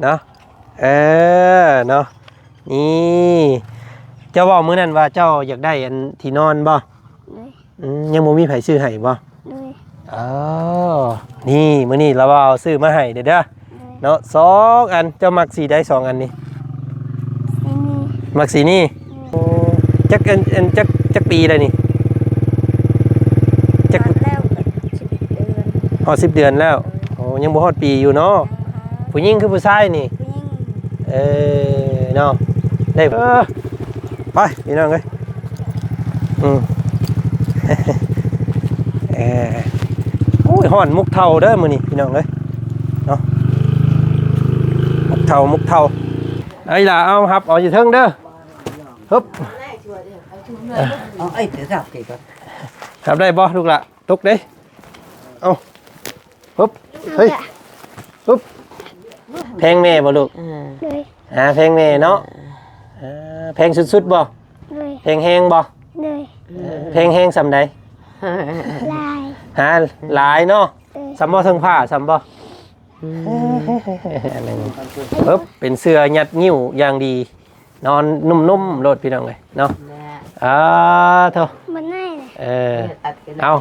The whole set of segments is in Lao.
ເນາະ ເອີ ເນາະ ນີ້ ເຈົ້າເວົ້າມື້ນັ້ນວ່າເຈົ້າຢາກໄດ້ອັນທີ່ນອນບໍ່? ໂດຍ ອືມ ຍັງບໍ່ມີໃຜຊື້ໃຫ້ບໍ່? ໂດຍ ເອີ ນີ້ ມື້ນີ້ລາວວ່າເອົາຊື້ມາໃຫ້ເດີ ໂດຍ ເນາະ ສອງອັນ. ເຈົ້າມັກສີໃດສອງອັນນີ້? ສີນີ້ ມັກສີນີ້. ໂອ້ ຈັກອັນ ອັນ ຈັກ ຈັກປີແລ້ວນີ້? ຈັກ ຮອດສິບເດືອນ ຮອດສິບເດືອນແລ້ວ. ໂອ້ ຍັງບໍ່ຮອດປີຢູ່ເນາະ. ຜູ້ຍິງຄືຜູ້ຊາຍນີ້? ຜູ້ຍິງ. ເອີ ເນາະ ໄດ້ ເອີ ໄປພີ່ນ້ອງເອີຍ. ອືມ ເອີ ໂອ້ຍ ຮ້ອນມຸກເທົາເດີມື້ນີ້ພີ່ນ້ອງເອີຍເນາະ. ມຸກເທົາ ມຸກເທົາ. ເອົາອີ່ຫຼ້າ ເອົາ ຮັບເອົາຢູ່ເທິງເດີ. ຮຶບ ເອົາ ເອີຍ ເອົາ ຮັບໄດ້ບໍ່ລູກຫຼ້າ? ຕົກເດ້. ເອົາ ຮຶບ ເຮີ້ຍ ຮຶບ. ແພງແມ່ບໍ່ລູກ? ເອີ ໂດຍ ຫາແພງແມ່ເນາະ. ເອີ ເອີ ແພງສຸດໆບໍ່? ໂດຍ ແພງແຮງບໍ່? ໂດຍ ເອີ ແພງແຮງສ່ຳໃດ? ຫຼາຍ ຫາຫຼາຍເນາະ. ເອີ ສ່ຳບໍ່ ເຖິງຜ້າສ່ຳບໍ່? ອືມ ປຶບ ເປັນເສື້ອຍັດງິ້ວຢ່າງດີ ນອນນຸ້ມໆໂລດພີ່ນ້ອງເອີຍເນາະ. ອ່າ ໂທ້ ມັນໄດ້ ເອີ ເອົາ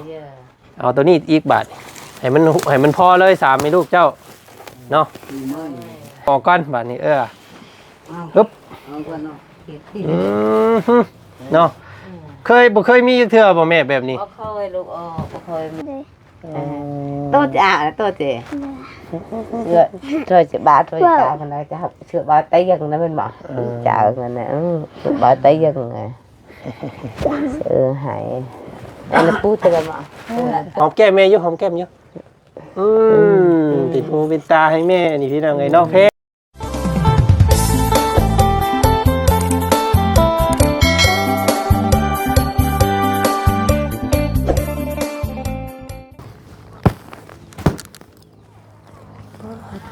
ເອົາໂຕນີ້ອີກບາດ ໃຫ້ມັນ ໃຫ້ມັນພໍເລີຍ ສາມແມ່ລູກເຈົ້າເນາະ. ອອກກ່ອນບາດນີ້ ເອີ ຮຶບ ອືມ ເນາະ. ເຄີຍ ບໍ່ເຄີຍມີຈັກເທື່ອບໍ່ແມ່ແບບນີ້? ບໍ່ເຄີຍລູກ ເອີ ບໍ່ເຄີຍມີ. ໂຕຈະ ໂຕເຈ ເຊື່ອ ຊ່ວຍຈະບາ ຊ່ວຍຕາມັນໄດ້ ຈະເຊື່ອບາຕຽງນະແມ່ນບໍ່? ເຈົ້ານັ້ນນະ ເຊື່ອບາຕຽງນະ ເອີ ໃຫ້ ອັນນັ້ນປູເທື່ອມາ ຫອມແກ້ມແມ່ຢູ່ ຫອມແກ້ມຢູ່. ອືມ ເປັນຫູເປັນຕາໃຫ້ແມ່ນີ້ພີ່ນ້ອງເອີຍເນາະ.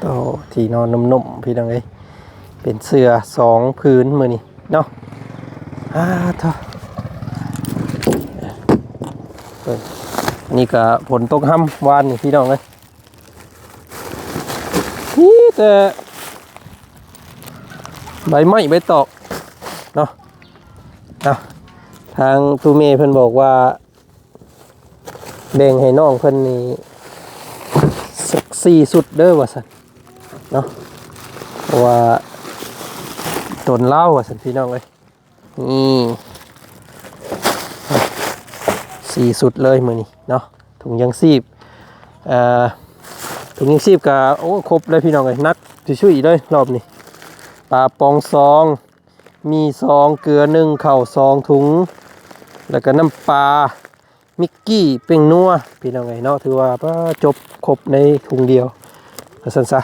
ໂອ້ ທີ່ນອນນຸ້ມໆ ພີ່ນ້ອງເອີຍ ເປັນເສື້ອສອງຜືນມື້ນີ້ເນາະ. ອ່າ ໂທ້ ເບິ່ງ ນີ້ກະຝົນຕົກຮຳວານນີ້ ພີ່ນ້ອງເອີຍ ມີແຕ່ໃບໄມ້ໃບຕອກເນາະ. ເອົາ ທາງຕູ້ແມ່ເພິ່ນບອກວ່າ ແບ່ງໃຫ້ນ້ອງເພິ່ນນີ້ສັກສີ່ຊຸດເດີວ່າຊັ້ນເນາະ ເພາະວ່າຕົນລາວວ່າຊັ້ນ ພີ່ນ້ອງເອີຍ. ນີ້ສີ່ຊຸດເລີຍມື້ນີ້ເນາະ. ຖົງຢາງຊີບ ເອີ ຖົງຢາງຊີບກະ ໂອ້ ຄົບເລີຍພີ່ນ້ອງເອີຍ ໜັກຊຸຍໆເລີຍລອບນີ້. ປາປອງສອງ ໝີ່ສອງ ເກືອໜຶ່ງ ເຂົ້າສອງຖົງ ແລ້ວກະນ້ຳປາ ມິກກີ້ ເປັ້ງນົວ ພີ່ນ້ອງເອີຍເນາະ. ຖືວ່າ ປາ ຈົບຄົບໃນຖົງດຽວວ່າຊັ້ນຊະ.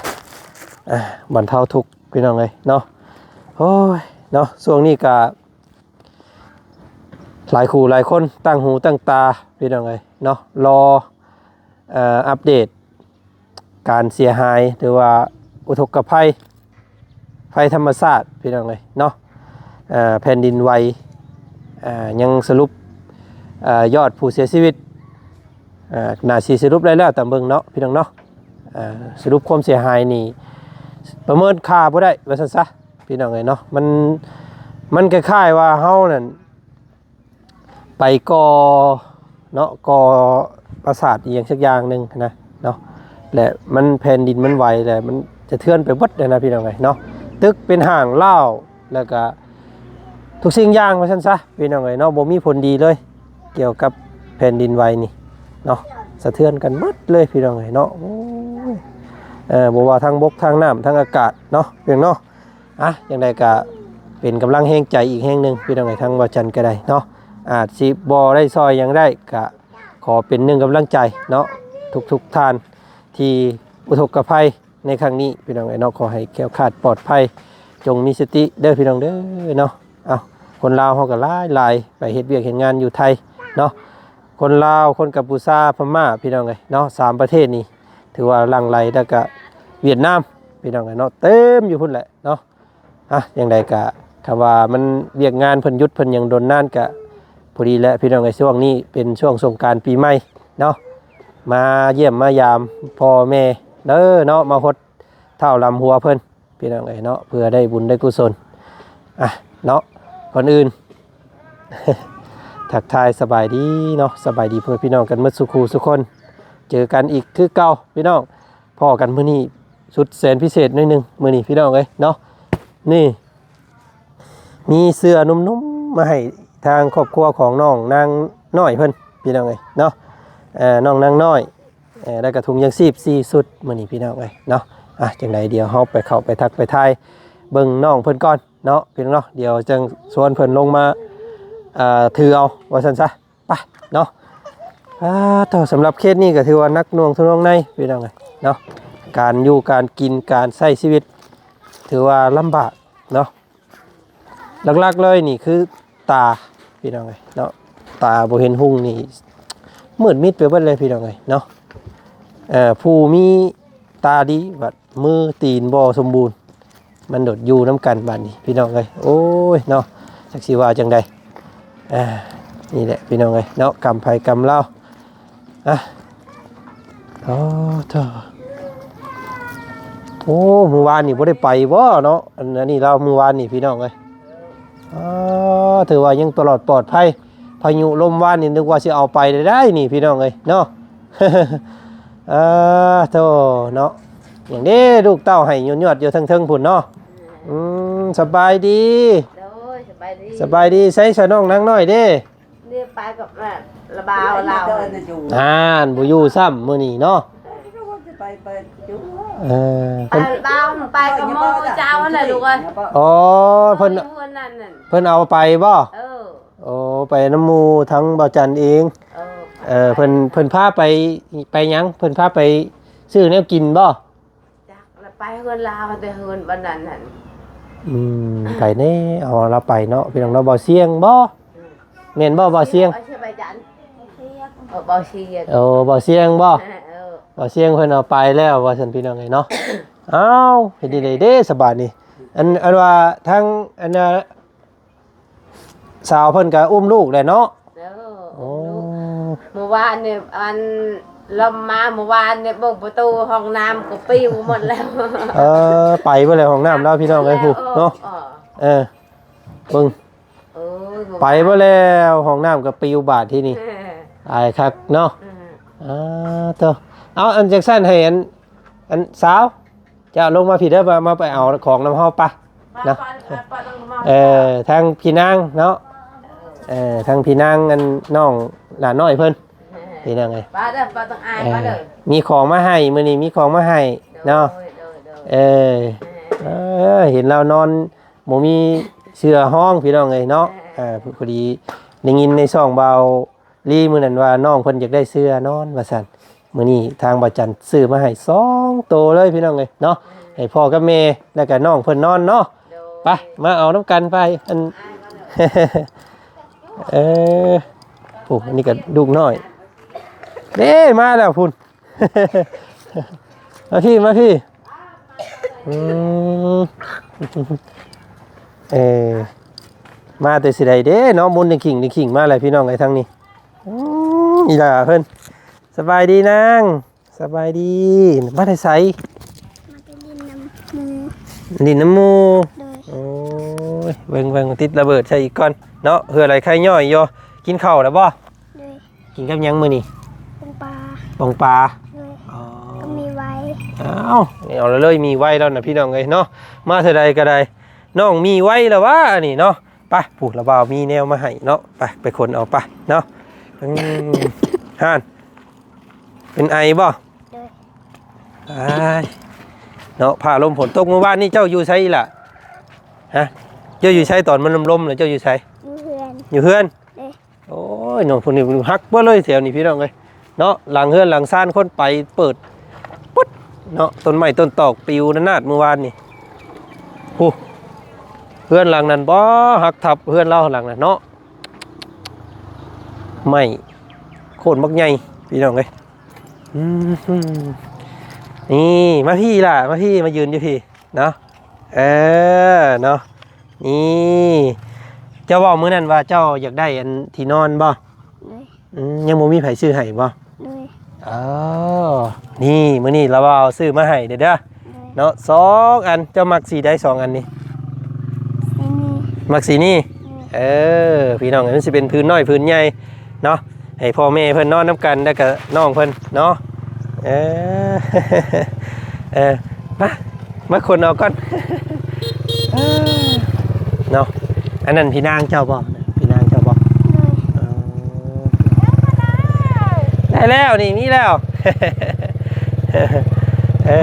ອ່າ ບັນເທົາທຸກພີ່ນ້ອງເອີຍເນາະ. ໂອ້ຍເນາະ ຊ່ວງນີ້ກະຫຼາຍຄູ່ຫຼາຍຄົນຕັ້ງຫູຕັ້ງຕາພີ່ນ້ອງເອີຍເນາະ ລໍ ເອີ ອັບເດດ ການເສຍຫາຍ ຫຼືວ່າອຸທົກກະໄພ ໄພທຳມະຊາດພີ່ນ້ອງເອີຍເນາະ. ເອີ ແຜ່ນດິນໄຫວ ເອີ ຍັງສະຫຼຸບ ເອີ ຍອດຜູ້ເສຍຊີວິດ ເອີ ໜ້າຊິສະຫຼຸບໄດ້ແລ້ວຕາມເບິ່ງເນາະ ພີ່ນ້ອງເນາະ. ເອີ ສະຫຼຸບຄວາມເສຍຫາຍນີ້ປະເມີນຄ່າບໍ່ໄດ້ວ່າຊັ້ນຊະ ພີ່ນ້ອງເອີຍເນາະ. ມັນ ມັນຄ້າຍໆວ່າເຮົານັ້ນ ໄປກໍ່ເນາະ ກໍ່ປາສາດອີ່ຫຍັງສັກຢ່າງໜຶ່ງນະເນາະ ແລະ ມັນ ແຜ່ນດິນມັນໄຫວ ແລະ ມັນສະເທືອນໄປເບິດເລີຍນະ ພີ່ນ້ອງເອີຍເນາະ. ຕຶກເປັນຫ້າງລ້າວ ແລ້ວກະທຸກສິ່ງຢ່າງວ່າຊັ້ນຊະ ພີ່ນ້ອງເອີຍເນາະ. ບໍ່ມີຜົນດີເລີຍກ່ຽວກັບແຜ່ນດິນໄຫວນີ້ເນາະ ສະເທືອນກັນເບິດເລີຍ ພີ່ນ້ອງເອີຍເນາະ. ໂອ້ຍ ເອີ ບໍ່ວ່າທາງບົກ ທາງນ້ຳ ທາງອາກາດເນາະ ພີ່ນ້ອງເນາະ. ອ່ະ ຈັ່ງໃດກະເປັນກຳລັງແຮງໃຈອີກແຮງໜຶ່ງ ພີ່ນ້ອງເອີຍ ທາງວ່າຈັນກະໄດ້ເນາະ. ອາດຊິບໍ່ໄດ້ຊ່ອຍຫຍັງໄດ້ ກະຂໍເປັນໜຶ່ງກຳລັງໃຈເນາະ ທຸກໆທ່ານທີ່ອຸທົກກະໄພໃນຄັ້ງນີ້ ພີ່ນ້ອງເອີຍເນາະ. ຂໍໃຫ້ແຄ້ວຄາດປອດໄພ ຈົ່ງມີສະຕິເດີ ພີ່ນ້ອງເດີເນາະ. ເອົ້າ ຄົນລາວເຮົາກະຫຼາຍໆ ໄປເຮັດວຽກເຮັດງານຢູ່ໄທເນາະ. ຄົນລາວ ຄົນກຳປູຊາ ພະມ້າ ພີ່ນ້ອງເອີຍເນາະ ສາມປະເທດນີ້ ຖືວ່າຫຼັ່ງໄຫຼ ແລ້ວກະຫວຽດນາມ ພີ່ນ້ອງເອີຍເນາະ ເຕັມຢູ່ພຸ້ນແຫຼະເນາະ. ອ່ະ ຈັ່ງໃດກະ ຄຳວ່າມັນ ວຽກງານເພິ່ນຢຸດເພິ່ນຫຍັງດົນນານ ກະພໍດີແຫຼະ ພີ່ນ້ອງເອີຍ. ຊ່ວງນີ້ເປັນຊ່ວງສົງການປີໃໝ່ເນາະ ມາຢ້ຽມມາຢາມພໍ່ແມ່ເດີເນາະ ມາຫົດເທົ້າລຳຫົວເພິ່ນ ພີ່ນ້ອງເອີຍເນາະ ເພື່ອໄດ້ບຸນໄດ້ກຸສົນ. ອ່ະເນາະ ກ່ອນອື່ນ ທັກທາຍສະບາຍດີເນາະ ສະບາຍດີພໍ່ແມ່ພີ່ນ້ອງກັນໝົດສູ່ຄູ່ສູ່ຄົນ. ເຈີກັນອີກຄືເກົ່າພີ່ນ້ອງ ພໍ້ກັນມື້ນີ້ສຸດແສນພິເສດໜ້ອຍໜຶ່ງ ມື້ນີ້ພີ່ນ້ອງເອີຍເນາະ. ນີ້ ມີເສື້ອນຸ່ມໆມາໃຫ້ທາງຄອບຄົວຂອງນ້ອງນາງນ້ອຍເພິ່ນ ພີ່ນ້ອງເອີຍເນາະ. ເອີ ນ້ອງນາງນ້ອຍ ເອີ ແລ້ວກະຖົງຢາງຊີບສີ່ຊຸດມື້ນີ້ ພີ່ນ້ອງເອີຍເນາະ. ອ່ະ ຈັ່ງໃດດຽວເຮົາໄປເຂົ້າໄປທັກໄປທາຍເບິ່ງນ້ອງເພິ່ນກ່ອນເນາະ ພີ່ນ້ອງເນາະ. ດຽວຈັ່ງຊວນເພິ່ນລົງມາ ເອີ ຖືເອົາວ່າຊັ້ນຊະ ໄປເນາະ. ອ່າ ເທົ່າສຳລັບເຂດນີ້ກໍຖືວ່າໜັກໜ່ວງທຸນວງໃນ ພີ່ນ້ອງເອີຍເນາະ. ການຢູ່ການກິນ ການໃຊ້ຊີວິດ ຖືວ່າລຳບາກເນາະ. ຫຼັກໆເລີຍນີ້ຄືຕາ ພີ່ນ້ອງເອີຍເນາະ. ຕາບໍ່ເຫັນຮຸ່ງນີ້ມືດມິດໄປເບິດເລີຍ ພີ່ນ້ອງເອີຍເນາະ. ເອີ ຜູ້ມີຕາດີບັດມືຕີນບໍ່ສົມບູນ ມັນໂດດຢູ່ນຳກັນບາດນີ້ ພີ່ນ້ອງເອີຍ. ໂອ້ຍເນາະ ຈັກຊິວ່າຈັ່ງໃດ. ອ່າ ນີ້ແຫຼະ ພີ່ນ້ອງເອີຍເນາະ ກຳໃຜກຳລາວ. ອ່ະ ໂອ້ ໂທ້ ໂອ້ ມື້ວານນີ້ບໍ່ໄດ້ໄປບໍ່ເນາະ ອັນ ອັນນີ້ລາວມື້ວານນີ້ ພີ່ນ້ອງເອີຍ. ອໍ ຖືວ່າຍັງຕະຫຼອດປອດໄພ ພາຍຸລົມວານນີ້ນຶກວ່າຊິເອົາໄປໄດ້ໆນີ້ ພີ່ນ້ອງເອີຍເນາະ. ເອີ ໂທ້ເນາະ ຫຍັງເດ້ ລູກເຕົ້າໄຫ້ຍວດໆຢູ່ເທິງໆພຸ້ນເນາະ. ອືມ ສະບາຍດີ ໂດຍ ສະບາຍດີ ສະບາຍດີ. ໃສຊະນ້ອງນາງນ້ອຍເດ້? ນີ້ໄປກັບລະບ່າວລາວ ອ່ານ ບໍ່ຢູ່ຊ້ຳມື້ນີ້ເນາະ. ໄປ ໄປຢູ່ ເອີ ໄປ ເພິ່ນ ລະບ່າວ ໄປກັບໝູ່ເຈົ້າຫັ້ນແຫຼະລູກເອີຍ. ອໍ ເພິ່ນ ເພິ່ນເອົາໄປບໍ່? ເອີ ໂອ້ ໄປນຳໝູ່ທາງບ່າວຈັນເອງ. ເອີ ເອີ ເພິ່ນ ເພິ່ນພາໄປ ໄປຫຍັງ? ເພິ່ນພາໄປຊື້ແນວກິນບໍ່? ຈັກລະ ໄປເຮືອນລາວ ແຕ່ເຮືອນວັນນັ້ນຫັ້ນ. ອືມ ໄປແດ່ ເອົາລາວໄປເນາະ ພີ່ນ້ອງເນາະ. ບ່າວຊຽງບໍ່? ອືມ ແມ່ນບໍ່ ບ່າວຊຽງ? ເອີ ບ່າວຊຽງ ເອີ ບ່າວຊຽງ ເອີ ບ່າວຊຽງບໍ່? ເອີ ເອີ ບ່າວຊຽງເພິ່ນເອົາໄປແລ້ວວ່າຊັ້ນ ພີ່ນ້ອງເອີຍເນາະ. ອ້າວ ເຮັດຈັ່ງໃດເດ້ສະບາດນີ້? ອັນ ອັນວ່າທາງ ອັນ ສາວເພິ່ນກໍອຸ້ມລູກແຫຼະເນາະ. ເອີ ໂອ້ ອຸ້ມລູກ. ມື້ວານນີ້ ອັນ ລົມມາມື້ວານນີ້ ເບິ່ງປະຕູຫ້ອງນ້ຳກໍປິວໝົດແລ້ວ. ເອີ ໄປເບິດແລ້ວຫ້ອງນ້ຳລາວ ພີ່ນ້ອງເອີຍ ຜູ້ເນາະ. ເອີ ເອີ ເບິ່ງ ໂອ້ຍ ໄປເບິດແລ້ວ ຫ້ອງນ້ຳກໍປິວບາດທີນີ້. ເອີ ອາຍຄັກເນາະ. ເອີ ອ່າ ໂທ້ ເອົາ ອັນ ຈັ່ງຊັ້ນໃຫ້ ອັນ ອັນ ສາວ ເຈົ້າລົງມາພີ້ເດີ ມາ ມາໄປເອົາຂອງນຳເຮົາປະນະ. ເອີ ທາງພີ່ນາງເນາະ ເອີ ທາງພີ່ນາງ ອັນ ນ້ອງຫຼານນ້ອຍເພິ່ນ ພີ່ນ້ອງເອີຍ. ປະເດີ ປະຕ້ອງອາຍ ເອີ ປະເດີ ມີຂອງມາໃຫ້ ມື້ນີ້ມີຂອງມາໃຫ້ເນາະ. ໂດຍ ໂດຍ ໂດຍ ເອີ ເອີ ເອີ ເຫັນລາວນອນບໍ່ມີເສື້ອຮອງ ພີ່ນ້ອງເອີຍເນາະ. ເອີ ເອີ ພໍດີໄດ້ຍິນໃນຊ່ອງບ່າວ ລີມື້ນັ້ນວ່ານ້ອງເພິ່ນຢາກໄດ້ເສື້ອນອນວ່າຊັ້ນ. ມື້ນີ້ທາງບ່າວຈັນຊື້ມາໃຫ້ສອງໂຕເລີຍ ພີ່ນ້ອງເອີຍເນາະ ໃຫ້ພໍ່ກັບແມ່ ແລ້ວກະນ້ອງເພິ່ນນອນເນາະ. ໂດຍ ໄປ ມາເອົານຳກັນໄປ ອັນ ເອີ ໂອ້ ອັນນີ້ກະລູກນ້ອຍເດ້ ມາແລ້ວພຸ້ນ. ມາພີ້ ມາພີ້. ອືມ ເອີ ມາແຕ່ຊິໃດເດ້ເນາະ ມຸນດິ້ງຂິງດິ້ງຂິງມາແລ້ວ ພີ່ນ້ອງເອີຍ ທາງນີ້. ອືມ ອີຫຼ້າເພິ່ນ ສະບາຍດີນາງ ສະບາຍດີ. ມາແຕ່ໃສ? ມາແຕ່ຫຼິ້ນນຳໝູ່ ຫຼິ້ນນຳໝູ່. ໂດຍ ໂອ້ຍ ເບິ່ງໆ ຕິດລະເບີດໃສ່ອີກກ່ອນເນາະ. ເຫື່ອໄຫຼໄຄຍ້ອຍຢູ່. ກິນເຂົ້າແລ້ວບໍ່? ໂດຍ ກິນກັບຫຍັງມື້ນີ້? ປອງປາ ປອງປາ. ໂດຍ ອໍ ກໍມີໄວ. ອ້າວ ເອົາເລີຍ ມີໄວແລ້ວນະ ພີ່ນ້ອງເອີຍເນາະ. ມາເທື່ອໃດກໍໄດ້ ນ້ອງມີໄວແລ້ວຫວາ ອັນນີ້ເນາະ. ໄປ ຜູ້ລະບ່າວມີແນວມາໃຫ້ເນາະ. ໄປ ໄປຂົນເອົາໄປເນາະ. ອືມ ຫັ້ນ ເປັນໄອບໍ່? ໂດຍ ອ້າຍ ເນາະ ຟ້າລົມຝົນຕົກ. ມື້ວານນີ້ເຈົ້າຢູ່ໃສອີ່ຫຼ້າ? ຮະ ເຈົ້າຢູ່ໃສ? ຕອນມັນລົມໆ ແລ້ວເຈົ້າຢູ່ໃສ? ຢູ່ເຮືອນ ຢູ່ເຮືອນ. ໂດຍ ໂອ້ຍ ນ້ອງຜູ້ນີ້ຮັກເບິດເລີຍແຖວນີ້ ພີ່ນ້ອງເອີຍເນາະ. ຫຼັງເຮືອນຫຼັງຊານຄົນໄປເປີດປຶດເນາະ. ຕົ້ນໄມ້ຕົ້ນຕອກປິວນະນາດມື້ວານນີ້. ຜູ້ ເຮືອນຫຼັງນັ້ນບໍ່ ຫັກທັບເຮືອນລາວຫຼັງນັ້ນເນາະ. ໄມ້ໂຄນບັກໃຫຍ່ ພີ່ນ້ອງເອີຍ. ອືມ ນີ້ ມາພີ້ຫຼ້າ ມາພີ້ ມາຢືນຢູ່ພີ້ເນາະ. ເອີ ເນາະ ນີ້ ເຈົ້າເວົ້າມື້ນັ້ນວ່າເຈົ້າຢາກໄດ້ອັນທີ່ນອນບໍ່? ໂດຍ ອືມ ຍັງບໍ່ມີໃຜຊື້ໃຫ້ບໍ່? ໂດຍ ເອີ ນີ້ ມື້ນີ້ລາວວ່າເອົາຊື້ມາໃຫ້ເດີ ໂດຍ ເນາະ ສອງອັນ. ເຈົ້າມັກສີໃດສອງອັນນີ້? ສີນີ້. ມັກສີນີ້? ແມ່ນ. ເອີ ພີ່ນ້ອງເອີຍ ມັນຊິເປັນຜືນນ້ອຍຜືນໃຫຍ່ເນາະ ໃຫ້ພໍ່ແມ່ເພິ່ນນອນນຳກັນ ແລ້ວກະນ້ອງເພິ່ນເນາະ. ເອີ ເອີ ມາ ມາຂົນເອົາກ່ອນ ເນາະ. ອັນນັ້ນພີ່ນາງເຈົ້າບໍ່? ພີ່ນາງເຈົ້າບໍ່? ໂດຍ. ເອີ ໄດ້ແລ້ວນີ້ ມີແລ້ວ. ເອີ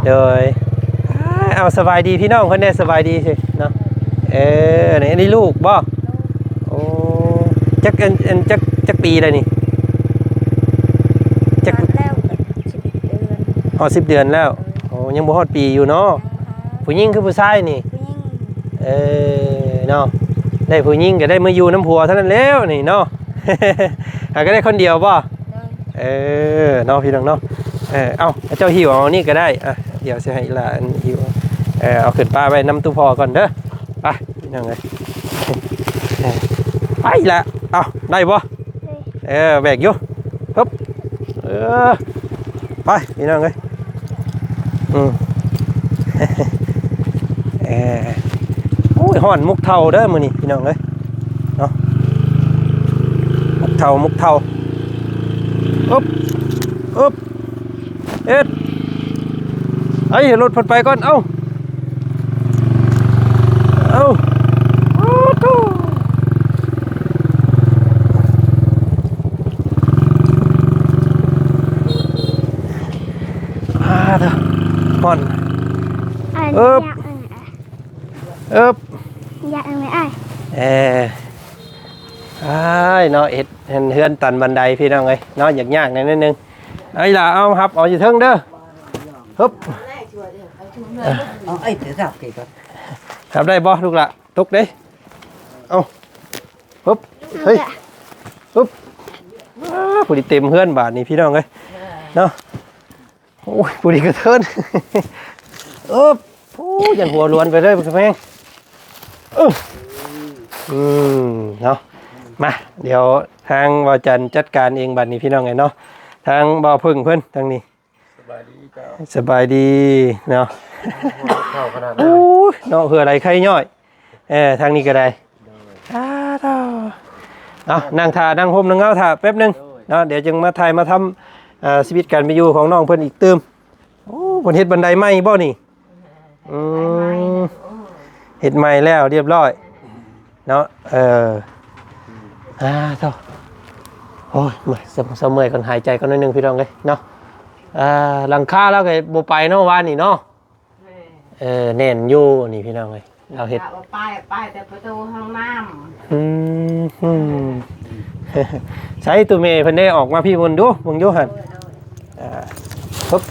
ໂດຍ. ເອົາ ສະບາຍດີພີ່ນ້ອງເພິ່ນແດ່ ສະບາຍດີຊິເນາະ. ເອີ ນີ້ ອັນນີ້ລູກບໍ່? ໂອ້ ຈັກ ອັນ ອັນ ຈັກ ຈັກປີແລ້ວນີ້? ຈັກ ຮອດສິບເດືອນ. ຮອດສິບເດືອນແລ້ວ. ໂອ້ ຍັງບໍ່ຮອດປີຢູ່ເນາະ. ຜູ້ຍິງຄືຜູ້ຊາຍນີ້? ຜູ້ຍິງ. ເອີ ເນາະ ໄດ້ຜູ້ຍິງກໍໄດ້ມາຢູ່ນຳຜົວເທົ່ານັ້ນແລ້ວນີ້ເນາະ. ຫາກໍໄດ້ຄົນດຽວບໍ່? ໂດຍ. ເອີ ເນາະ ພີ່ນ້ອງເນາະ. ເອີ ເອົາ ເຈົ້າຫິ້ວເອົານີ້ກໍໄດ້. ອ່ະ ດຽວຊິໃຫ້ອີ່ຫຼ້າອັນຫິ້ວ. ເອີ ເອົາຂຶ້ນປະໄວ້ນຳຕູ້ພໍ່ກ່ອນເດີ. ໄປ ພີ່ນ້ອງເອີຍ ໄປລະ. ເອົາ ໄດ້ບໍ່? ໂດຍ. ເອີ ແບກຢູ່. ຮຶບ ເອີ ໄປ ພີ່ນ້ອງເອີຍ. ອືມ ເອີ ໂອ້ຍ ຮ້ອນມຸກເທົາເດີມື້ນີ້ ພີ່ນ້ອງເອີຍເນາະ. ມຸກເທົາ ມຸກເທົາ. ອຶບ ອຶບ ເຮັດ ໄອ້ ໃຫ້ລົດເພິ່ນໄປກ່ອນ. ເອົ້າ ເອົ້າ ໂອ້ໂທ ອາ ຮ້ອນ. ອັນ ເອີບ ຢາກອັນ ເອີບ ຢາກອັນໄວ້ອ້າຍ ເອີ ອ້າຍເນາະ ເຮັດ ເຮືອນຕັນບັນໄດ ພີ່ນ້ອງເອີຍເນາະ ຍາກໆໜ້ອຍໜຶ່ງ. ເອົາອີ່ຫຼ້າ ເອົາ ຮັບເອົາຢູ່ເທິງເດີ. ຮຶບ ເອົາ ເອີຍ ຈັບເກກ່ອນ. ຮັບໄດ້ບໍ່ລູກຫຼ້າ? ຕົກເດ້. ເອົາ ຮຶບ ເຮີຍ ຮຶບ. ອ້າ ຜູ້ດີເຕັມເຮືອນບາດນີ້ ພີ່ນ້ອງເອີຍເນາະ. ໂອ້ຍ ຜູ້ດີກະເທີນ ເອີບ. ໂອ້ຍ ຢ້ານຫົວລວນໄປເລີຍ ບັກສະແພງ. ເອີ ອືມ ເນາະ ມາ ດຽວທາງບ່າວຈັນຈັດການເອງບັດນີ້ ພີ່ນ້ອງເອີຍເນາະ. ທາງບ່າວເພິ່ງເພິ່ນທາງນີ້ ສະບາຍດີເຈົ້າ. ສະບາຍດີເນາະ. ໂອ້ຍ ເນາະ ເຫື່ອໄຫຼໄຄຍ້ອຍ. ເອີ ທາງນີ້ກໍໄດ້. ໂດຍ. ອ້າ ເອົາ ນັ່ງຖ້າ ນັ່ງຮົ່ມນັ່ງເງົາຖ້າແປັບໜຶ່ງ ໂດຍ ເນາະ ດຽວຈຶ່ງມາຖ່າຍມາທຳ ເອີ ຊີວິດການເປັນຢູ່ຂອງນ້ອງເພິ່ນອີກຕື່ມ. ໂອ້ ເພິ່ນເຮັດບັນໄດໃໝ່ບໍ່ນີ້? ອືມ ເຮັດໃໝ່ແລ້ວ ຮຽບຮ້ອຍເນາະ. ເອີ ອືມ ອາ ໂທ້ ໂອ້ຍ ເມື່ອຍ ເຊົາເມື່ອຍກ່ອນ ຫາຍໃຈກ່ອນໜ້ອຍໜຶ່ງ ພີ່ນ້ອງເອີຍເນາະ. ອາ ຫຼັງຄາລາວກໍບໍ່ໄປເນາະ ວານນີ້ເນາະ. ແມ່ນ ເອີ ແໜ້ນຢູ່ນີ້ ພີ່ນ້ອງເອີຍ ລາວເຮັດ ວ່າໄປ ໄປແຕ່ປະຕູຫ້ອງນ້ຳ. ອືມ ໃສ ໂຕແມ່ເພິ່ນເດ້ ອອກມາພີ້ເບິ່ງດູ ເບິ່ງຢູ່ຫັ້ນ. ໂດຍ ໂດຍ. ອ່າ ປຶບ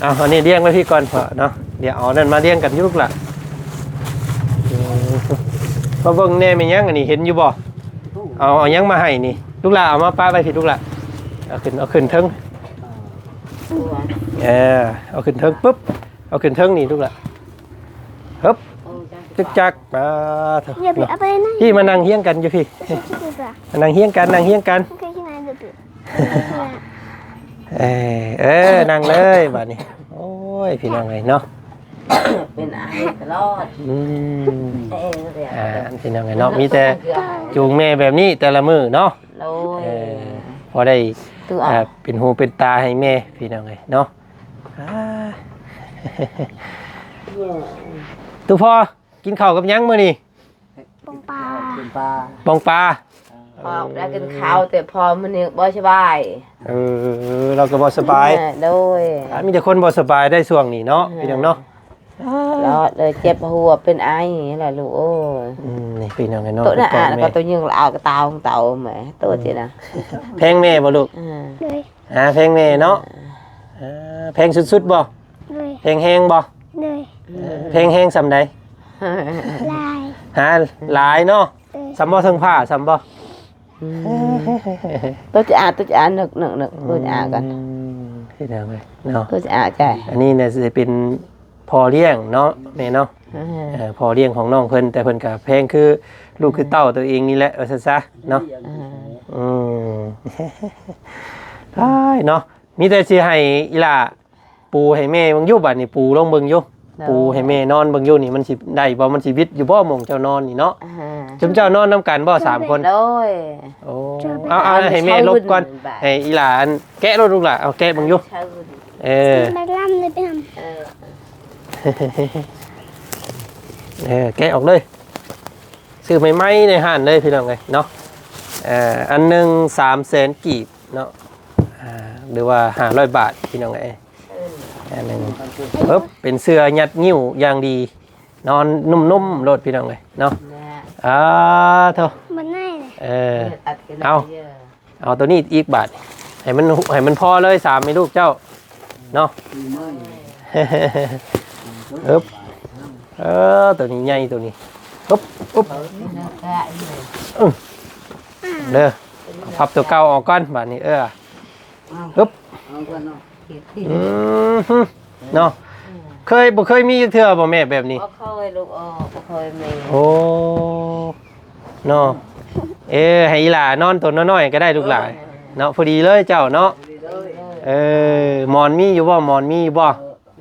ເອົາ ອັນນີ້ລຽງໄວ້ພີ້ກ່ອນເພາະເນາະ ດຽວເອົານັ້ນມາລຽງກັນຢູ່ລູກຫຼ້າ. ອືມ ມາເບິ່ງແດ່ ແມ່ນຫຍັງອັນນີ້ ເຫັນຢູ່ບໍ່? ເອົາ ເອົາຫຍັງມາໃຫ້ນີ້ ລູກຫຼ້າ ເອົາມາປະໄວ້ພີ້ລູກຫຼ້າ. ເອົາຂຶ້ນ ເອົາຂຶ້ນເທິງ ເອີ ເອົາຂຶ້ນເທິງ ປຶບ ເອົາຂຶ້ນເທິງນີ້ລູກຫຼ້າ. ຮຶບ ໂອ້ ຈັກຈັກ ປາໂທ້ ເອົາໄປນັ້ນ ພີ່ ມານັ່ງຮຽງກັນຢູ່ພີ້ ມານັ່ງຮຽງກັນ ນັ່ງຮຽງກັນ. ເອີ ເອີ ນັ່ງເລີຍບາດນີ້. ໂອ້ຍ ພີ່ນ້ອງເອີຍເນາະ ເປັນໄອຕະຫຼອດ. ອືມ ເອີ ອ່າ ພີ່ນ້ອງເອີຍເນາະ ມີແຕ່ຈູງແມ່ແບບນີ້ແຕ່ລະມື້ເນາະ. ໂດຍ. ເອີ ພໍໄດ້ ອ່າ ເປັນຫູເປັນຕາໃຫ້ແມ່ ພີ່ນ້ອງເອີຍເນາະ. ອ່າ ຕູ້ພໍ່ ກິນເຂົ້າກັບຫຍັງມື້ນີ້? ປອງປາ ປອງປາ ອອກແລ້ວກິນເຂົ້າ ແຕ່ພໍ່ມື້ນີ້ບໍ່ສະບາຍ. ເອີ ລາວກໍບໍ່ສະບາຍ. ໂດຍ. ອ່າ ມີແຕ່ຄົນບໍ່ສະບາຍໄດ້ຊ່ວງນີ້ເນາະ ພີ່ນ້ອງເນາະ. ລອດເລີຍ ເຈັບຫົວເປັນໄອແຫຼະລູກເອີຍ. ອືມ ນີ້ພີ່ນ້ອງເນາະ ໂຕນະ ອາ ກໍໂຕຍິງລະອາກະຕາວຂອງເຕົາແໝ ໂຕຈິນະ. ແພງແມ່ບໍ່ລູກ? ເອີ ໂດຍ. ອ່າ ແພງແມ່ເນາະ. ເອີ ເອີ ແພງສຸດໆບໍ່? ໂດຍ. ແພງແຮງບໍ່? ໂດຍ. ເອີ ແພງແຮງສ່ຳໃດ? ຫຼາຍ ຫາ ຫຼາຍເນາະ. ໂດຍ. ສ່ຳບໍ່ເຖິງຜ້າ ສ່ຳບໍ່? ອືມ ໂຕຈະອາ ໂຕຈະອາ ນຶກໆໆ ໂຕຈະອາກັນ. ອືມ ພີ່ນ້ອງເອີຍເນາະ ໂຕຈະອາໃຈ. ອັນນີ້ນະຊິເປັນພໍ່ລ້ຽງເນາະ ແມ່ເນາະ. ເອີ ເອີ ພໍ່ລ້ຽງຂອງນ້ອງເພິ່ນ ແຕ່ເພິ່ນກະແພງຄືລູກຄືເຕົ້າໂຕເອງນີ້ແຫຼະ ວ່າຊັ້ນຊະເນາະ. ເອີ ອືມ ຕາຍເນາະ ມີແຕ່ຊິໃຫ້ອີ່ຫຼ້າ ປູໃຫ້ແມ່ເບິ່ງຢູ່ ບາດນີ້ປູລົງເບິ່ງຢູ່ ໂດຍ ປູໃຫ້ແມ່ນອນເບິ່ງຢູ່ນີ້ ມັນຊິໄດ້ບໍ່ ມັນຊິວິດຢູ່ບໍ່ ໝ່ອງເຈົ້ານອນນີ້ເນາະ. ອ່າ ຈຸມເຈົ້ານອນນຳກັນບໍ່ ສາມຄົນ? ໂດຍ. ໂອ້ ເອົາ ເອົາ ໃຫ້ແມ່ຫຼົບກ່ອນ ໃຫ້ອີ່ຫຼ້າອັນ ແກະໂລດລູກຫຼ້າ ເອົາແກະເບິ່ງຢູ່ ເອີ ເອີ ແກະອອກເລີຍ ຊື້ໃໝ່ໆໃນຮ້ານເລີຍພີ່ນ້ອງເອີຍເນາະ. ເອີ ອັນໜຶ່ງສາມແສນກີບເນາະ ອ່າ ຫຼືວ່າຫ້າຮ້ອຍບາດພີ່ນ້ອງເອີຍ. ອັນໜຶ່ງ ປຶບ ເປັນເສື້ອຍັດງິ້ວຢ່າງດີ ນອນນຸ້ມໆໂລດພີ່ນ້ອງເອີຍເນາະ. ອ່າ ໂທ້ ບໍ່ໄດ້ເລີຍ ເອີ ເອົາ ເອົາໂຕນີ້ອີກບາດ ໃຫ້ມັນ ໃຫ້ມັນພໍເລີຍ ສາມແມ່ລູກເຈົ້າເນາະ. ອຶບ ເອີ ໂຕນີ້ໃຫຍ່ ໂຕນີ້ ອຶບ ອຶບ ເດີ ພັບໂຕເກົ່າອອກກ່ອນບາດນີ້ ເອີ ອຶບ ອືມ ເນາະ ເຄີຍ ບໍ່ເຄີຍມີຈັກເທື່ອບໍ່ແມ່ແບບນີ້? ບໍ່ເຄີຍລູກເອີຍ ບໍ່ເຄີຍມີ. ໂອ້ ເນາະ ເອີ ໃຫ້ອີ່ຫຼ້ານອນໂຕນ້ອຍໆກໍໄດ້ລູກຫຼ້າເນາະ ພໍດີເລີຍເຈົ້າເນາະ. ເອີ ໝອນມີຢູ່ບໍ່ ໝອນມີຢູ່ບໍ່?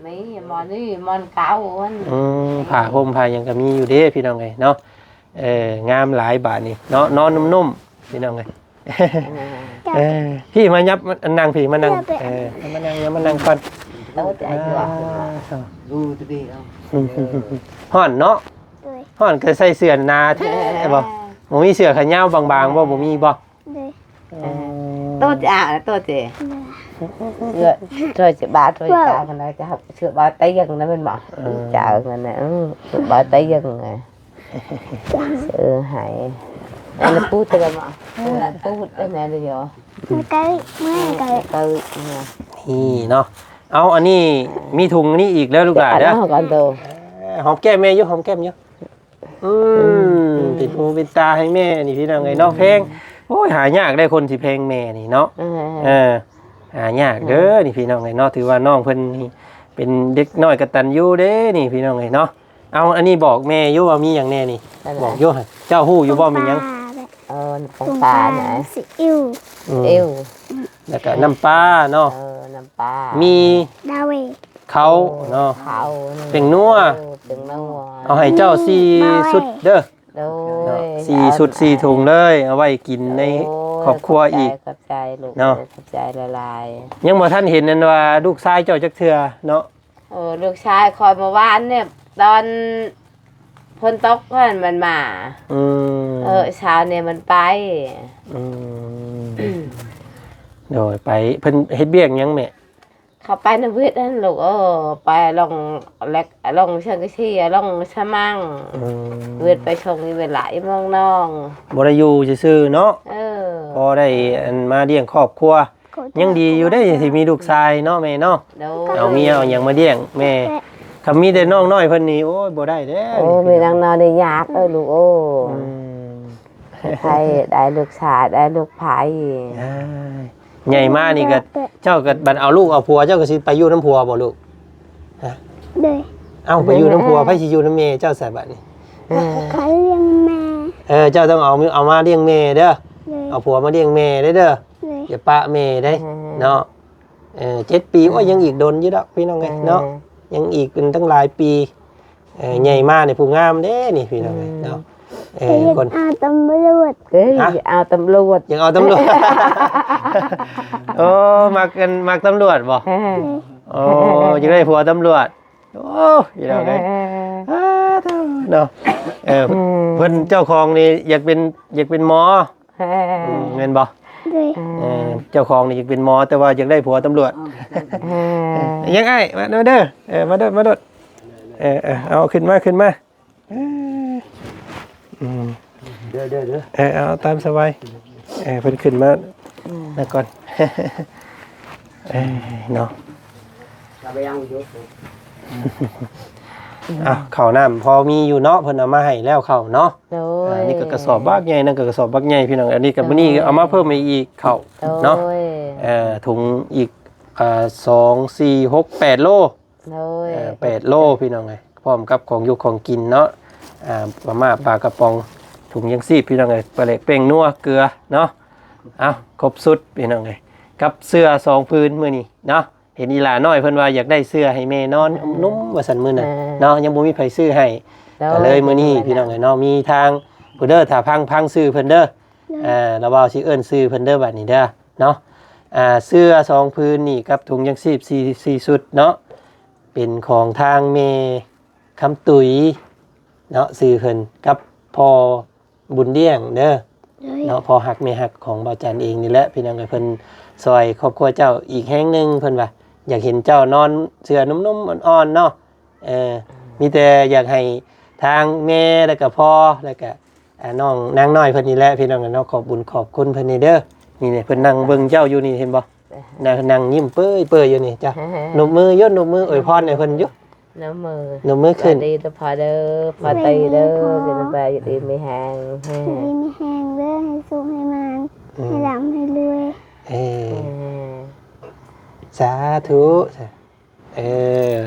ມີ ໝອນນີ້ ໝອນເກົ່າຫັ້ນ. ອືມ ຜ້າຫົ່ມຜ້າຫຍັງກໍມີຢູ່ເດ້ພີ່ນ້ອງເອີຍເນາະ. ເອີ ງາມຫຼາຍບາດນີ້ເນາະ ນອນນຸ້ມໆ ພີ່ນ້ອງເອີຍ. ເອີ ພີ່ມາຫຍັບ ມານັ່ງ ພີ່ມານັ່ງ ເອີ ມານັ່ງ ມານັ່ງກ່ອນ. ຮ້ອນເນາະ ໂດຍ ຮ້ອນກໍໃສ່ເສື້ອໜາແທ້ບໍ່? ບໍ່ມີເສື້ອຂາຍາວບາງໆບໍ່? ບໍ່ມີບໍ່? ໂດຍ ໂຕຈະ ໂຕຈະ ໂດຍ ເສື້ອ ໂຕຈະບາ ໂຕຈະກາ ເສື້ອບາຕຽງນະແມ່ນບໍ່? ເອີ ເຈົ້ານັ້ນນະ ເອີ ເສື້ອບາຕຽງນະ. ເອີ ໃຫ້ ອັນນັ້ນປູດແຕ່ລະມາ ເອີ ປູດແຕ່ແມ່ນຢູ່ ໃກ້ ເມື່ອໃກ້ ໃກ້ ນີ້ເນາະ. ເອົາ ອັນນີ້ມີຖົງອັນນີ້ອີກເດີລູກຫຼ້າເດີ ຫອມແກ້ມແມ່ຢູ່ ຫອມແກ້ມຢູ່. ອືມ ເປັນຫູເປັນຕາໃຫ້ແມ່ນີ້ພີ່ນ້ອງເອີຍເນາະ ແພງ. ໂອ້ຍ ຫາຍາກໄດ໋ ຄົນທີ່ແພງແມ່ນີ້ເນາະ. ເອີ ຫາຍາກເດີນີ້ພີ່ນ້ອງເອີຍເນາະ ຖືວ່ານ້ອງເພິ່ນນີ້ເປັນເດັກນ້ອຍກະຕັນຍູເດ້ນີ້ພີ່ນ້ອງເອີຍເນາະ. ເອົາ ອັນນີ້ບອກແມ່ຢູ່ວ່າມີຫຍັງແນ່ນີ້ ອັນໃດ ບອກຢູ່ ເຈົ້າຮູ້ຢູ່ບໍ່ມີຫຍັງ? ເອີ ປົງປານະ ຊີອິ້ວ ອືມ ອິ້ວ ແລ້ວກະນ້ຳປາເນາະ ເອີ ນ້ຳປາ ມີ ໂດຍ ເຂົ້າເນາະ ເຂົ້າ ແປ້ງນົວ ເອີ ແປ້ງນົວ ເອົາໃຫ້ເຈົ້າສີ່ຊຸດເດີ ໂດຍ ເນາະ ສີ່ຊຸດສີ່ຖົງເລີຍ ເອົາໄວ້ກິນໃນຄອບຄົວອີກ ໂດຍ ຂອບໃຈ ຂອບໃຈລູກ ເນາະ ຂອບໃຈຫຼາຍໆ. ຍັງບໍ່ທັນເຫັນອັນວ່າລູກຊາຍເຈົ້າຈັກເທື່ອເນາະ. ເອີ ລູກຊາຍຂ້ອຍເມື່ອວານນີ້ ຕອນຝົນຕົກຫັ້ນມັນມາ ອືມ ເອີ ເຊົ້ານີ້ມັນໄປ ອືມ ໂດຍ ໄປ ເພິ່ນເຮັດວຽກຫຍັງແມ່? ເຂົາໄປນຳຫວຽດຫັ້ນລູກເອີຍ ໄປລົງເຫຼັກ ລົງສັງກະສີ ລົງສະມັງ ອືມ ຫວຽດໄປສົ່ງຢູ່ເວລາອີ່ເມືອງນອງ ບໍ່ໄດ້ຢູ່ຊື່ໆເນາະ ເອີ ພໍໄດ້ອັນມາລ້ຽງຄອບຄົວ ຍັງດີຢູ່ເດ້ທີ່ມີລູກຊາຍເນາະແມ່ເນາະ ໂດຍ ເອົາເມຍເອົາຫຍັງມາລ້ຽງແມ່ ຄັນມີແຕ່ນ້ອງນ້ອຍເພິ່ນນີ້ ໂອ້ຍ ບໍ່ໄດ້ເດ້ ໂອ້ຍ ມີນ້ອງນ້ອຍນີ້ຍາກເອີຍລູກເອີຍ ອືມ ໃຜໄດ້ລູກຊາຍໄດ້ລູກໃຜ ອ່າ ໃຫຍ່ມານີ້ກໍ ເຈົ້າກໍບັດເອົາລູກເອົາຜົວ ເຈົ້າກໍຊິໄປຢູ່ນຳຜົວບໍ່ລູກ? ຮະ ໂດຍ ເອົ້າ ໄປຢູ່ນຳຜົວ ໃຜຊິຢູ່ນຳແມ່ເຈົ້າຊະບັດນີ້? ເອີ ເຂົາລ້ຽງແມ່ ເອີ ເຈົ້າຕ້ອງເອົາ ເອົາມາລ້ຽງແມ່ເດີ ໂດຍ ເອົາຜົວມາລ້ຽງແມ່ເດີ ໂດຍ ຢ່າປະແມ່ເດ້ ເອີ ເນາະ ເອີ ເຈັດປີ ໂອ້ຍ ຍັງອີກດົນຢູ່ດອກພີ່ນ້ອງເອີຍເນາະ ເອີ ຍັງອີກເປັນຕັ້ງຫຼາຍປີ ເອີ ໃຫຍ່ມານີ້ຜູ້ງາມເດ້ນີ້ພີ່ນ້ອງເອີຍເນາະ ເອີ ຄົນ ເອົາຕຳຫຼວດ ເອີ ຢາກເອົາຕຳຫຼວດ ຢາກເອົາຕຳຫຼວດ ໂອ້ ມັກກັນ ມັກຕຳຫຼວດບໍ່? ເອີ ໂອ້ ຢາກໄດ້ຜົວຕຳຫຼວດ ໂອ້ ພີ່ນ້ອງເອີຍ ເອີ ເນາະ ເອີ ເພິ່ນເຈົ້າຂອງນີ້ຢາກເປັນ ຢາກເປັນໝໍ ເອີ ອືມ ແມ່ນບໍ່? ໂດຍ ເອີ ເຈົ້າຂອງນີ້ຢາກເປັນໝໍ ແຕ່ວ່າຢາກໄດ້ຜົວຕຳຫຼວດ ເອີ ຍັງອ້າຍ ມາເດີ ເອີ ມາໂດດ ມາໂດດ ເອີ ເອີ ເອົາຂຶ້ນມາ ຂຶ້ນມາ ເອີ ອືມ ເດີ ເດີ ເດີ ເອີ ເອົາຕາມສະບາຍ ເອີ ເພິ່ນຂຶ້ນມາ ອືມ ນະກ່ອນ ເອີ ເນາະ ເອົາ ເຂົ້ານ້ຳພໍມີຢູ່ເນາະ ເພິ່ນເອົາມາໃຫ້ແລ້ວເຂົ້າເນາະ ໂດຍ ອັນນີ້ກໍກະສອບບັກໃຫຍ່ ນັ້ນກໍກະສອບບັກໃຫຍ່ພີ່ນ້ອງ ອັນນີ້ກໍ ໂດຍ ມື້ນີ້ເອົາມາເພີ່ມໃຫ້ອີກເຂົ້າ ໂດຍ ເນາະ ເອີ ຖົງອີກ ອ່າ ສອງ ສີ່ ຫົກ ແປດໂລ ໂດຍ ເອີ ແປດໂລພີ່ນ້ອງເອີຍ ພ້ອມກັບຂອງຢູ່ຂອງກິນເນາະ ອ່າ ມາມ່າ ປາກະປ໋ອງ ຖົງຍັງຊີບພີ່ນ້ອງເອີຍ ປາແຫຼກ ແປ້ງນົວ ເກືອເນາະ ເອົາ ຄົບຊຸດພີ່ນ້ອງເອີຍ ກັບເສື້ອສອງຜືນມື້ນີ້ເນາະ ເຫັນອີຫຼ້ານ້ອຍເພິ່ນວ່າຢາກໄດ້ເສື້ອໃຫ້ແມ່ນອນ ເອີ ນຸ່ມໆ ວ່າຊັ້ນມື້ນັ້ນ ເອີ ເນາະ ຍັງບໍ່ມີໃຜຊື້ໃຫ້ ໂດຍ ກໍເລີຍມື້ນີ້ ໂດຍ ພີ່ນ້ອງເອີຍເນາະ ມີທາງ ຜູ້ເດີ ຖ້າຟັງ ຟັງຊື່ເພິ່ນເດີ ເອີ ລາວເວົ້າຊິເອີ້ນຊື່ເພິ່ນເດີ ບາດນີ້ເດີເນາະ ອ່າ ເສື້ອສອງຜືນນີ້ກັບຖົງຍັງຊີບສີ່ ສີ່ຊຸດເນາະ ເປັນຂອງທາງແມ່ຄຳຕຸຍເນາະ ຊື່ເພິ່ນ ກັບພໍ່ ບຸນລ້ຽງເດີ ໂດຍ ເນາະ ພໍ່ຮັກແມ່ຮັກຂອງບ່າວຈັນເອງນີ້ແຫຼະ ພີ່ນ້ອງເອີຍ ເພິ່ນຊ່ອຍຄອບຄົວເຈົ້າອີກແຮງໜຶ່ງ ເພິ່ນວ່າຢາກເຫັນເຈົ້ານອນເສື້ອນຸ່ມໆ ອ່ອນໆ ເນາະ ເອີ ມີແຕ່ຢາກໃຫ້ທາງແມ່ ແລ້ວກະພໍ່ ແລ້ວກະ ອ່າ ນ້ອງນາງນ້ອຍເພິ່ນນີ້ແຫຼະ ພີ່ນ້ອງເນາະ ຂອບບຸນຂອບຄຸນເພິ່ນນີ້ເດີ ນີ້ເພິ່ນນັ່ງເບິ່ງເຈົ້າຢູ່ນີ້ ເຫັນບໍ່? ນາງ ນາງຍິ້ມເປີຍໆ ຢູ່ນີ້ ເຈົ້າ ນົບມືຢູ່ ນົບມືອວຍພອນໃຫ້ເພິ່ນຢູ່ ນົບມື ນົບມືຂຶ້ນ ສະບາຍດີເດີພໍ່ເດີ ພໍ່ຕີເດີ ສະບາຍດີ ຢູ່ດີມີແຮງ ຢູ່ດີມີແຮງເດີ ໃຫ້ສຸກໃຫ້ໝານ ອືມ ໃຫ້ລ່ຳໃຫ້ລວຍ ເອີ ເອີ ສາທຸ ເອີ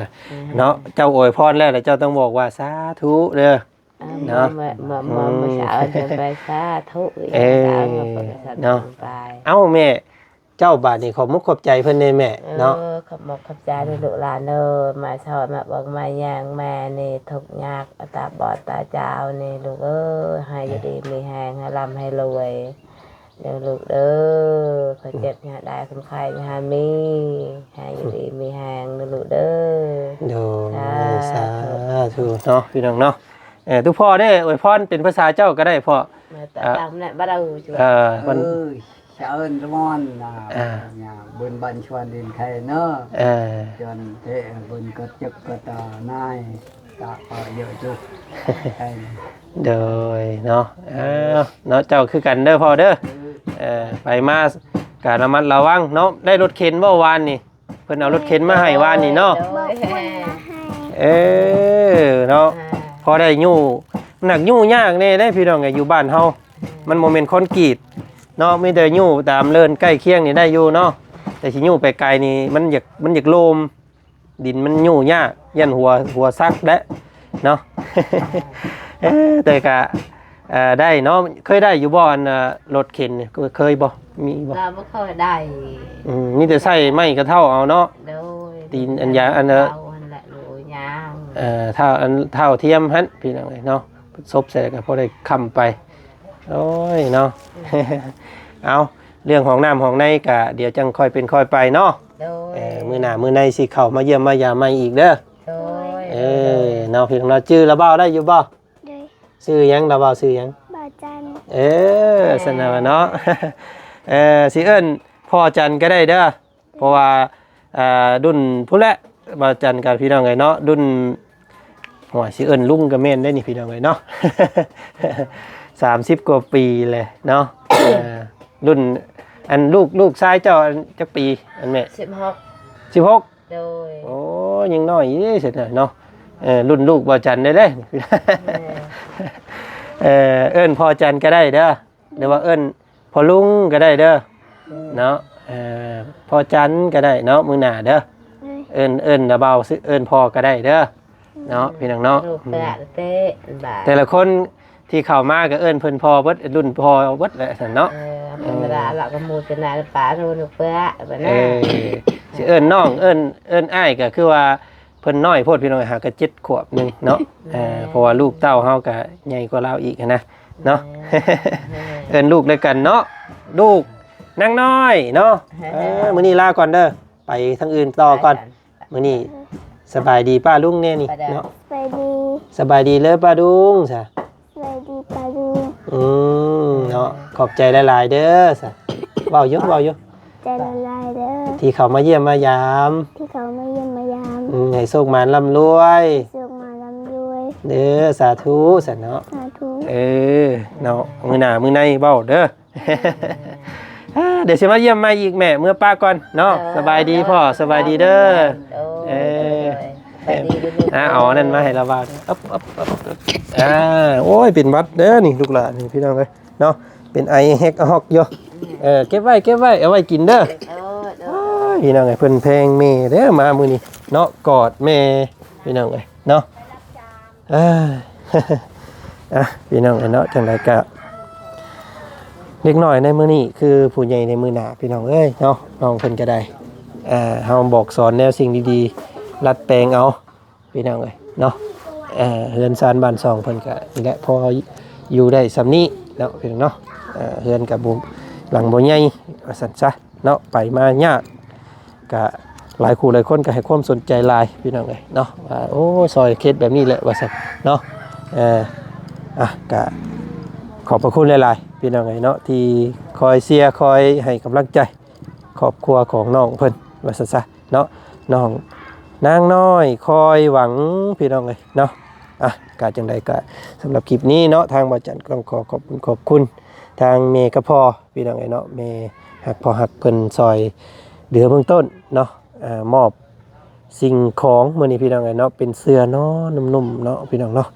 ເນາະ ເຈົ້າອວຍພອນແລ້ວ ແລ້ວເຈົ້າຕ້ອງບອກວ່າ ສາທຸເດີ ອ່າ ເນາະ ເມື່ອ ເມື່ອ ເມື່ອ ເມື່ອເຊົ້າເພິ່ນໄປສາທຸ ເອີ ເນາະ ເອົາແມ່ ເຈົ້າບາດນີ້ຂອບມຸກຂອບໃຈເພິ່ນແດ່ແມ່ເນາະ ເອີ ຂອບມຸກຂອບໃຈເດີລູກຫຼານເດີ ມາຊ່ອຍມາເບິ່ງມາແຍງແມ່ນີ້ທຸກຍາກ ຕາບອດຕາຈາວນີ້ລູກເອີຍ ໃຫ້ຢູ່ດີມີແຮງ ໃຫ້ລ່ຳໃຫ້ລວຍ ເດີລູກເດີ ຄວາມເຈັບຢ່າໄດ້ ຄວາມໄຂ້ຢ່າມີ ໃຫ້ຢູ່ດີມີແຮງເດີລູກເດີ ໂດຍ ສາທຸ ສາທຸເນາະ ພີ່ນ້ອງເນາະ ເອີ ທຸກພໍ່ເດ້ ອວຍພອນເປັນພາສາເຈົ້າກໍໄດ້ພໍ່ ເອີ ຕາມແຫຼະ ບໍ່ໄດ້ ເອີ ເພິ່ນ ເອີ ສະເອີ້ນລະມອນນະ ອ່າ ຍາເບິ່ນບັນຊວນດິນໄທເນາະ ເອີ ຈອນເທເບິ່ນກະຈັກກະຕານາຍ ຕາປະໂຍະຈຸ ໂດຍເນາະ ເອີ ເນາະ ເຈົ້າຄືກັນເດີພໍ່ເດີ ເອີ ເອີ ໄປມາກະລະມັດລະວັງເນາະ ໄດ້ລົດເຂັນບໍ່ວານນີ້ ເພິ່ນເອົາລົດເຂັນມາໃຫ້ວານນີ້ເນາະ ໂດຍ ເອີ ເນາະ ອ່າ ພໍໄດ້ຍູ້ ໜັກຍູ້ຍາກແດ່ເດ້ພີ່ນ້ອງເອີຍ ຢູ່ບ້ານເຮົາ ມັນບໍ່ແມ່ນຄອນກຣີດເນາະ ມີແຕ່ຍູ້ຕາມເລີນໃກ້ຄຽງນີ້ໄດ້ຢູ່ເນາະ ແຕ່ຊິຍູ້ໄປໄກນີ້ ມັນຢາກ ມັນຢາກໂລມ ດິນມັນຍູ້ຍາກ ຢ້ານຫົວ ຫົວສັກແຫຼະເນາະ ເອີ ແຕ່ກະ ເອີ ໄດ້ເນາະ ເຄີຍໄດ້ຢູ່ບໍ່ ອັນ ເອີ ລົດເຂັນນີ້ ເຄີຍບໍ່ ມີບໍ່? ລາວບໍ່ເຄີຍໄດ້ ອືມ ມີແຕ່ໃຊ້ໄມ້ກະເທົ້າເອົາເນາະ ໂດຍ ຕີນອັນຢາ ອັນ ເອີ ເທົ້າຫັ້ນແຫຼະ ໂດຍ ຍ່າງ ເອີ ເທົ້າ ອັນ ເທົ້າທຽມຫັ້ນ ພີ່ນ້ອງເອີຍເນາະ ສົບໃສ່ກະພໍໄດ້ຄ້ຳໄປ ໂອ້ຍເນາະ ເອົາ ເລື່ອງຫ້ອງນ້ຳຫ້ອງໃນກະ ດຽວຈັ່ງຄ່ອຍເປັນຄ່ອຍໄປເນາະ ໂດຍ ເອີ ມື້ໜ້າມື້ໃນຊິເຂົ້າມາຢ້ຽມມາຢາມໃໝ່ອີກເດີ ໂດຍ ເອີ ເນາະ ພີ່ນ້ອງເນາະ ຈື່ລະເວົ້າໄດ້ຢູ່ບໍ່? ໂດຍ ຊື່ຫຍັງ? ລະເວົ້າຊື່ຫຍັງ? ບ່າວຈັນ ເອີ ຊັ້ນນະເນາະ ເອີ ຊິເອີ້ນພໍ່ຈັນກໍໄດ້ເດີ ເພາະວ່າ ອ່າ ລຸ້ນພຸ້ນແຫຼະ ບ່າວຈັນກັບພີ່ນ້ອງເອີຍເນາະ ລຸ້ນ ໂອ້ຍ ຊິເອີ້ນລຸງກໍແມ່ນໄດ໋ນີ້ ພີ່ນ້ອງເອີຍເນາະ ສາມສິບກວ່າປີແຫຼະເນາະ ເອີ ລຸ້ນ ອັນລູກ ລູກຊາຍເຈົ້າ ອັນຈັກປີ ອັນແມ່? ສິບຫົກ ສິບຫົກ ໂດຍ ໂອ້ ຍັງນ້ອຍຢູ່ເດ້ຊັ້ນນະເນາະ ເອີ ລຸ້ນລູກບ່າວຈັນໄດ້ເດ້ ເອີ ເອີ້ນພໍ່ຈັນກໍໄດ້ເດີ ຫຼືວ່າເອີ້ນພໍ່ລຸງກໍໄດ້ເດີ ເອີ ເນາະ ເອີ ພໍ່ຈັນກໍໄດ້ເນາະ ມື້ໜ້າເດີ ເອີ ເອີ້ນ ເອີ້ນລະເບົາ ເອີ້ນພໍ່ກໍໄດ້ເດີ ເນາະ ພີ່ນ້ອງເນາະ ແຕ່ລະຄົນທີ່ເຂົ້າມາກໍເອີ້ນເພິ່ນພໍ່ເບິດ ລຸ້ນພໍ່ເບິດແຫຼະຊັ້ນເນາະ ເອີ ເອີ ເວລາລະກໍໝູ່ຈະນາປາໂນນເປືອ ເອີ ຊິເອີ້ນນ້ອງ ເອີ້ນ ເອີ້ນອ້າຍກໍຄືວ່າ ເພິ່ນນ້ອຍໂພດ ພີ່ນ້ອງ ຫາກະເຈັດຂວບໜຶ່ງເນາະ ເອີ ເພາະວ່າລູກເຕົ້າເຮົາກະໃຫຍ່ກວ່າລາວອີກຫັ້ນນະເນາະ ເອີ້ນລູກນຳກັນເນາະ ລູກນາງນ້ອຍເນາະ ເອີ ມື້ນີ້ລາກ່ອນເດີ ໄປທາງອື່ນຕໍ່ກ່ອນ ມື້ນີ້ສະບາຍດີປ້າລຸງແດ່ນີ້ເນາະ ສະບາຍດີ ສະບາຍດີເລີປ້າລຸງຊະ ສະບາຍດີປ້າລຸງ ອືມ ເນາະ ຂອບໃຈຫຼາຍໆເດີຊະ ເວົ້າຢູ່ ເວົ້າຢູ່ ໃຈຫຼາຍໆເດີ ທີ່ເຂົ້າມາຢ້ຽມມາຢາມ ທີ່ເຂົ້າມາຢ້ຽມມາຢາມ ອືມ ໃຫ້ໂຊກໝານລ່ຳລວຍ ໃຫ້ໂຊກໝານລ່ຳລວຍ ເດີ ສາທຸ ຊັ້ນເນາະ ສາທຸ ເອີ ເນາະ ມື້ໜ້າມື້ໃນເວົ້າເດີ ອ່າ ດຽວຊິມາຢ້ຽມໃໝ່ອີກແມ່ ເມືອປະກ່ອນເນາະ ເອີ ສະບາຍດີພໍ່ ເດີ ສະບາຍດີເດີ ໂດຍ ເອີ ໂດຍ ໂດຍ ສະບາຍດີເດີ ອ່າ ເອົາອັນນັ້ນມາໃຫ້ລາວວ່າ ອຶບ ອຶບ ອຶບ ອຶບ ອ່າ ໂອ້ຍ ເປັນຫວັດເດີນີ້ ລູກຫຼານນີ້ ພີ່ນ້ອງເອີຍ ເນາະ ເປັນໄອແຮກຮອກຢູ່ ເອີ ເກັບໄວ້ ເກັບໄວ້ ເອົາໄວ້ກິນເດີ ເອີ ເດີ ໂອ້ຍ ພີ່ນ້ອງເອີຍ ເພິ່ນແພງແມ່ເດີ ມາມື້ນີ້ເນາະ ກອດແມ່ ພີ່ນ້ອງເອີຍເນາະ ເອີ ອ່ະ ພີ່ນ້ອງເອີຍເນາະ ຈັ່ງໃດກະ ເດັກນ້ອຍໃນມື້ນີ້ຄືຜູ້ໃຫຍ່ໃນມື້ໜ້າ ພີ່ນ້ອງເອີຍເນາະ ນ້ອງເພິ່ນກະໄດ້ ເຮົາບອກສອນແນວສິ່ງດີໆ ດັດແປງເອົາ ພີ່ນ້ອງເອີຍເນາະ. ເຮືອນຊານບ້ານຊ່ອງເພິ່ນກະນີ້ແຫຼະ ພໍຢູ່ໄດ້ສ່ຳນີ້ເນາະ ພີ່ນ້ອງເນາະ. ເຮືອນກະບໍ່ ຫຼັງບໍ່ໃຫຍ່ວ່າຊັ້ນຊະເນາະ ໄປມາຍາກ ກະຫຼາຍຄູ່ຫຼາຍຄົນກະໃຫ້ຄວາມສົນໃຈຫຼາຍ ພີ່ນ້ອງເອີຍເນາະ ວ່າໂອ້ ຊ່ອຍເຂດແບບນີ້ແຫຼະວ່າຊັ້ນເນາະ. ເອີ ອ່ະ ກະຂອບພະຄຸນຫຼາຍໆ ພີ່ນ້ອງເອີຍເນາະ ທີ່ຄອຍເຊຍ ຄອຍໃຫ້ກຳລັງໃຈ ຄອບຄົວຂອງນ້ອງເພິ່ນວ່າຊັ້ນຊະເນາະ ນ້ອງນາງນ້ອຍຄອຍຫວັງ ພີ່ນ້ອງເອີຍເນາະ. ອ່ະ ກະຈັ່ງໃດກະສຳລັບຄລິບນີ້ເນາະ ທາງບ່າວຈັນຕ້ອງຂໍຂອບຄຸນຂອບຄຸນທາງແມ່ກັບພໍ່ ພີ່ນ້ອງເອີຍເນາະ ແມ່ຮັກພໍ່ຮັກເພິ່ນຊ່ອຍເຫຼືອເບື້ອງຕົ້ນເນາະ ອາ ມອບສິ່ງຂອງມື້ນີ້ ພີ່ນ້ອງເອີຍເນາະ ເປັນເສື່ອນອນນຸ່ມໆເນາະ ພີ່ນ້ອງເນາະ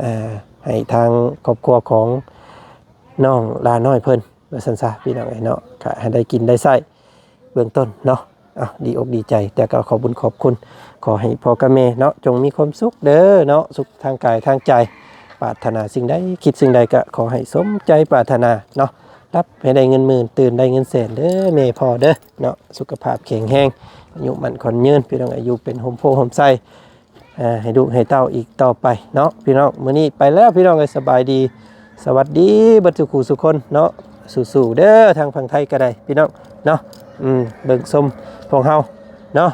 ອາ ໃຫ້ທາງຄອບຄົວຂອງນ້ອງຫຼ້ານ້ອຍເພິ່ນ ວ່າຊັ້ນຊະ ພີ່ນ້ອງເອີຍເນາະ ກະໃຫ້ໄດ້ກິນໄດ້ໃຊ້ເບື້ອງຕົ້ນເນາະ. ເອົ້າ ດີອົກດີໃຈ ແຕ່ກໍຂອບບຸນຂອບຄຸນ ຂໍໃຫ້ພໍ່ກັບແມ່ເນາະ ຈົ່ງມີຄວາມສຸກເດີເນາະ ສຸກທາງກາຍທາງໃຈ ປາດຖະໜາສິ່ງໃດ ຄິດສິ່ງໃດ ກໍຂໍໃຫ້ສົມໃຈປາດຖະໜາເນາະ. ຫຼັບໃຫ້ໄດ້ເງິນໝື່ນ ຕື່ນໄດ້ເງິນແສນເດີແມ່ພໍ່ເດີເນາະ. ສຸຂະພາບແຂງແຮງ ອາຍຸໝັ້ນຂວັນຍືນ ພີ່ນ້ອງ ອາຍຸເປັນຮົ່ມໂພຮົ່ມໄຊ ໃຫ້ລູກໃຫ້ເຕົ້າອີກຕໍ່ໄປເນາະ ພີ່ນ້ອງ. ມື້ນີ້ໄປແລ້ວ ພີ່ນ້ອງເອີຍ ສະບາຍດີ ສະຫວັດດີເບິດສູ່ຄູ່ສູ່ຄົນເນາະ. ສູ້ໆເດີ ທາງຝັ່ງໄທກໍໄດ້ ພີ່ນ້ອງເນາະ. ເບິ່ງຊົມພວກເຮົາເນາະ